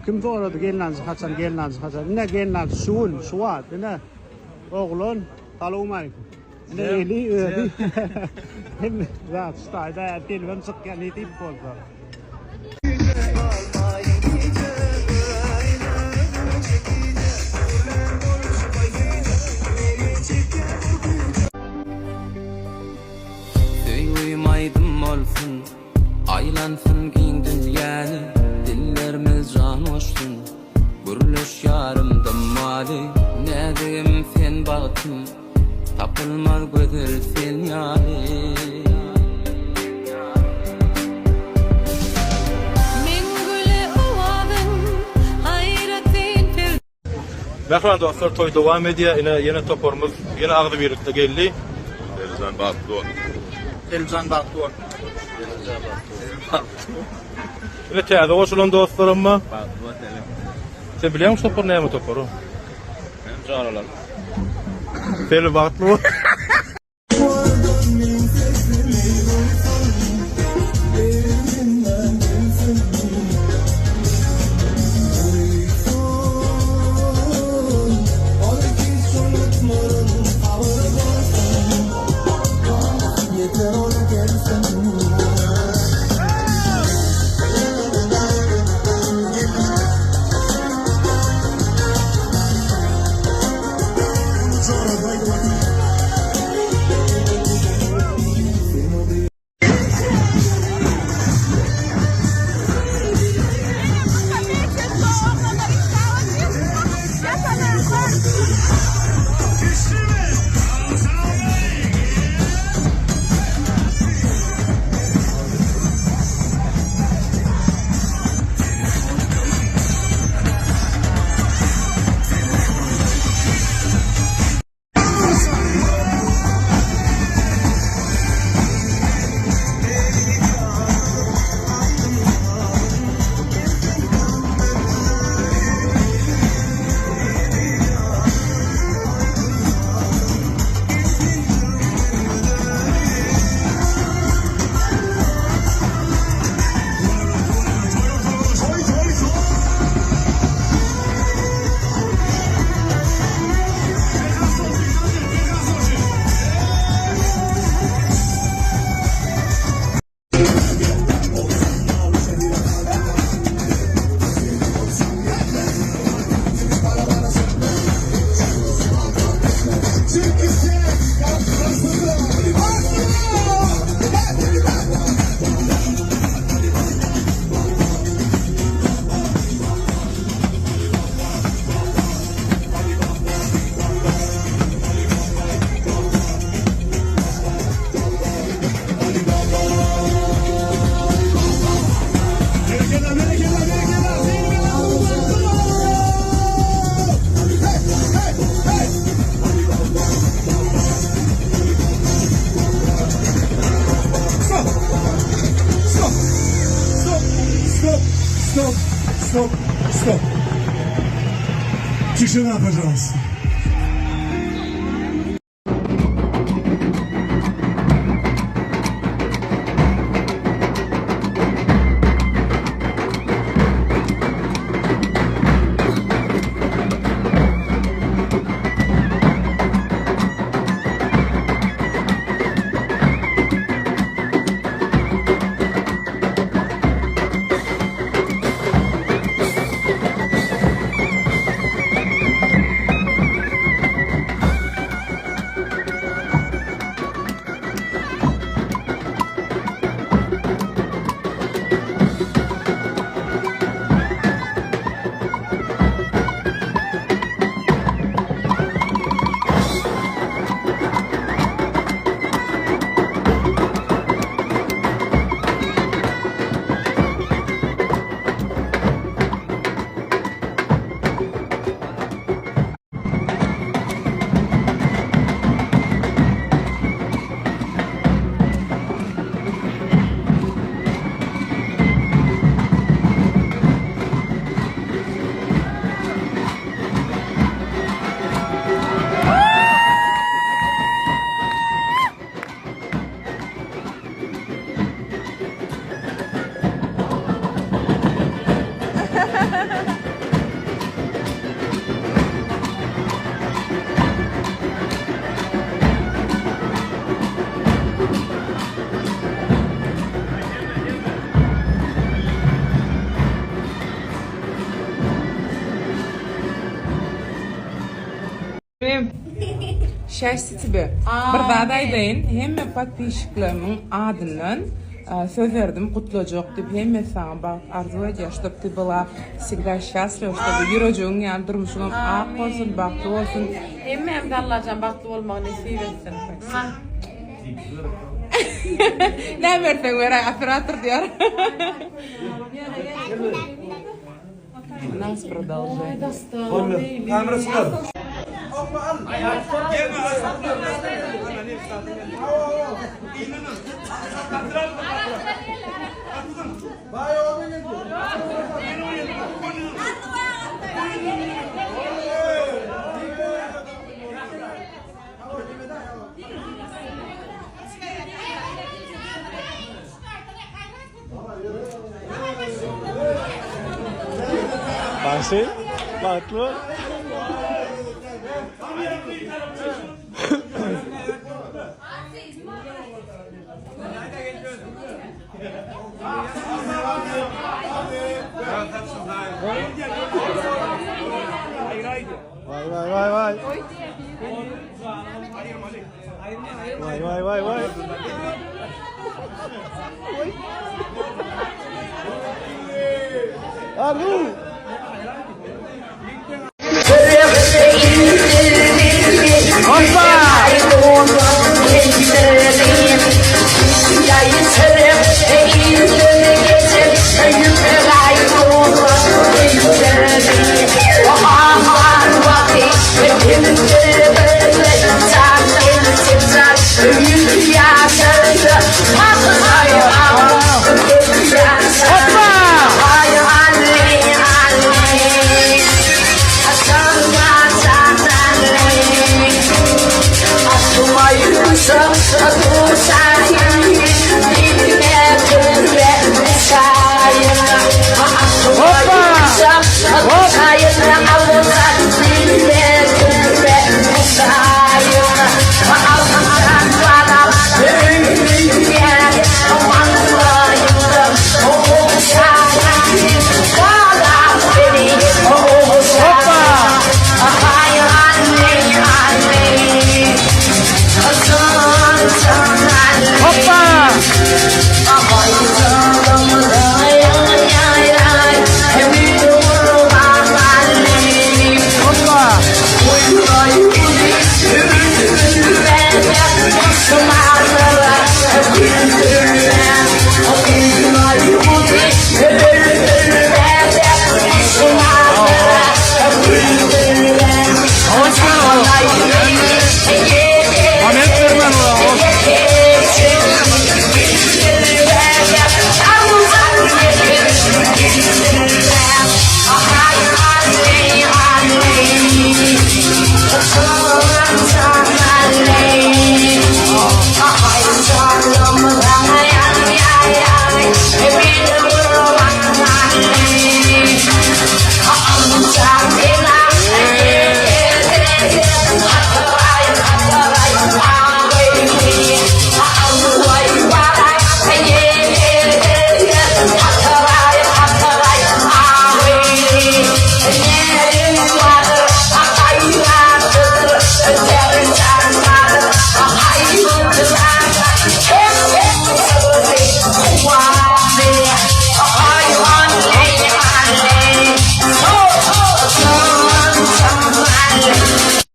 Kim sorady gelnaljy haçan gelnaljy haçan. Ine gelnaljy şu gün şu wagt ine oglan salowmaleýkim. Ine eli özi hemme zat şu taýda telbem çykýar nesip bolsa. Söýgim aýdym bolsun, Aýlansyn giň dünýäni, Dillerimiz jan goşsun, Gürleş ýarym dymmaly. Näzigim sen bagtym, Tapylmaz gözel sen ýaly. Meň güle owazyň, aýratyn per. Mähriban dostlar toý dowam edýär ine ýene toparymyz ýene agzybirlikde geldi. Eljan bagtly bol. Eljan bagtly bol. Ine täze goşulan dostlarym bar. Bagtly bol Selim. Sen bilýäňmi şu topar näme topary? Meniň joralarym. Selim bagtly bol. Тишина, пожалуйста. Şäşti tibe. Bir zat aýdaýyn, hemme podpisçiklerimiň adyndan söz berdim gutlajak diýip hemmesi saňa bagt arzuw edýär, ştob ty byla wsegda şçastliwa, ştoby ýürejigiň ýaly durmuşyňam ak bolsun, bagtly bolsun. Hemmämize Allajan bagtly bolmagy nesip etsin. Näme berseň beräý operator diýer. Nas prodolženiýe. Bagşy, bagtly bol. Vay vay vay vay. Vay vay vay vay. Arzu.